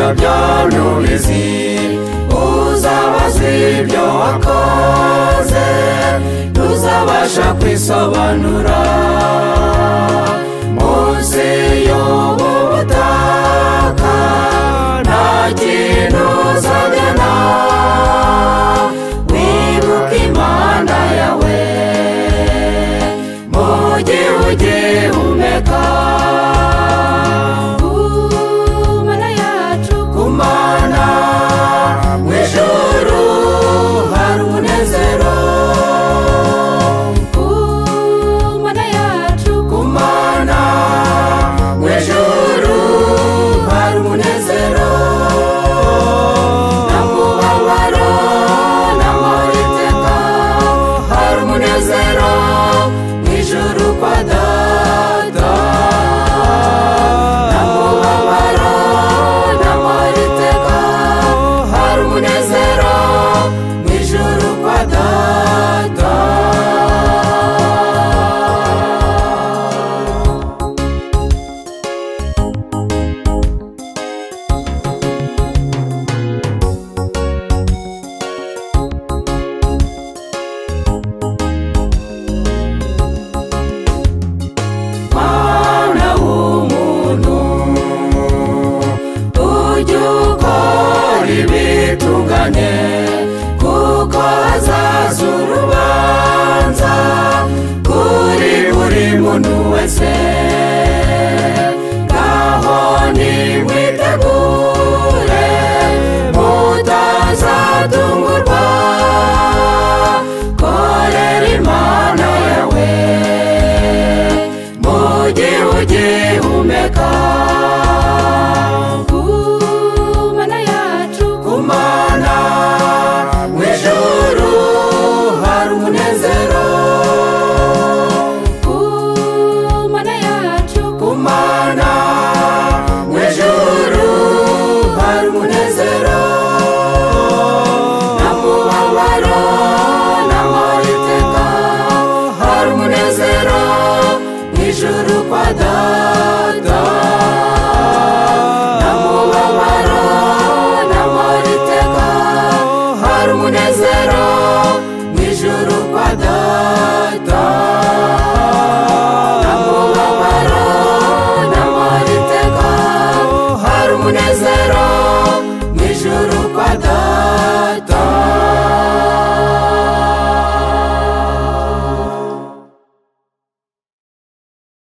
Ibyo byo ntubizi, uzabazwa ibyo wakoze, ntuzabasha kwisobanura. Munsi y'ubu butaka nta kintu uzajyana, wibuke Imana yawe mu gihe ugihumeka. Ku Mana yacu, Ku Mana mu ijuru hari umunezero. Ku Mana yacu, Ku Mana mu ijuru hari umunezero. Nta mubabaro, nta mahoro iteka, hari umunezero mu ijuru kwa Data. Nta mubabaro, nta mahoro iteka, hari umunezero mu ijuru kwa Data. Mwana w'umuntu, ujye ukora ibitunganye, kuko hazaza urubanza kuri buri muntu wese. Ngaho nimwitegure mutazatungurwa, korera Imana yawe mu gihe ugihumeka. Ku Mana yacu, Ku Mana mu ijuru hari umunezero. Ku Mana yacu, Ku Mana mu ijuru hari umunezero. Nta mubabaro, nta mahoro iteka, hari umunezero mu ijuru kwa Data. Nta mubabaro, nta mahoro iteka, hari umunezero.